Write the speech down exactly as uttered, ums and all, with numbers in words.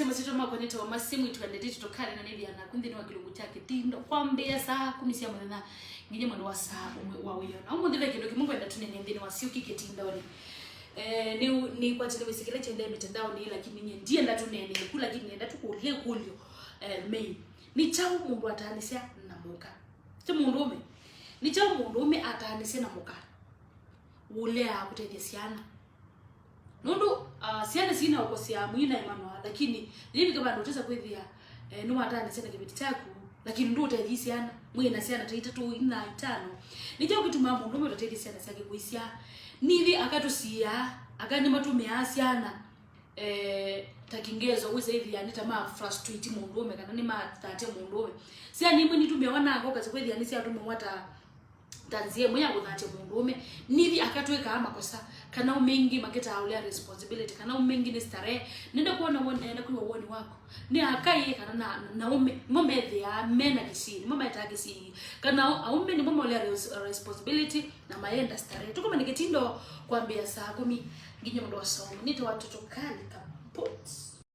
Masyĩtwa makwa nĩtawa Mercy Mwĩtu, andetete tũkale na nĩthĩa naku nthĩnĩ wa kĩlungu kya kĩtindo kwambĩĩa saa kũmi sya mũthenya nginya mwendo wa saa ũmwe wa wĩoo. Na ũmũnthĩ ve kĩndũ kĩmwe ngwenda tũnene nthĩnĩ wa syũki kĩtindonĩ. Eh, nĩ, nĩkwatĩle wĩsĩ kĩla kyaendee mĩtandaonĩ, lakini nye ndienda tũnene ku, lakini nĩenda tũkũlye ĩkũlyo, eh, main. Nĩ kyaũ mũndũ ataanĩsya na mũka? Ti mũndũũme. Nĩ kyaũ mũndũũme ataanĩsya na mũka ũleaa kũtethya syana? Nũndũ, ah, syana syina ũkosea mwina ĩmanoa, lakini yĩvika vandũ ũtesa kwĩthĩa, eh, nĩwataanĩsya na kĩveti kyaku, lakini ndũũtethii syana. Mwĩ na syana ta itatũ, ina, itano. Nĩ kyaũ kĩtumaa mũndũũme ũtatethya syana syake kũisyaa? Nĩthĩ aka tũsiĩaa, aka nĩmatũmĩaa syana, eh, ta kĩngezo wĩsa ĩthĩa nĩ ta ma frustrate mũndũũme kana nĩmathatya mũndũũme. Syana imwe nitũmĩawa nako kasi kwĩthĩa nĩsyatũmĩwa ta ta nzĩa ĩmwe ya kũthatya mũndũũme. Nĩthĩ aka twĩkaa makosa, kana aume aingĩ makĩtaa ũlea responsibility, kana aume aingĩ nĩ starehe. Nenda kuona woni, nenda kwĩwa woni waku. Nĩ aka ĩ kana na, na, na aume, nĩmo methĩaa me na kĩsii, nĩmo metaa kĩsii. Kana au-, aume nĩmo maũlea res-, responsibility na mayenda starehe. Tũkomane kĩtindo kwambĩĩa saa kũmi nginya mũndũ wa saa ũmwe. Nĩtawa Toto Kali Kaput.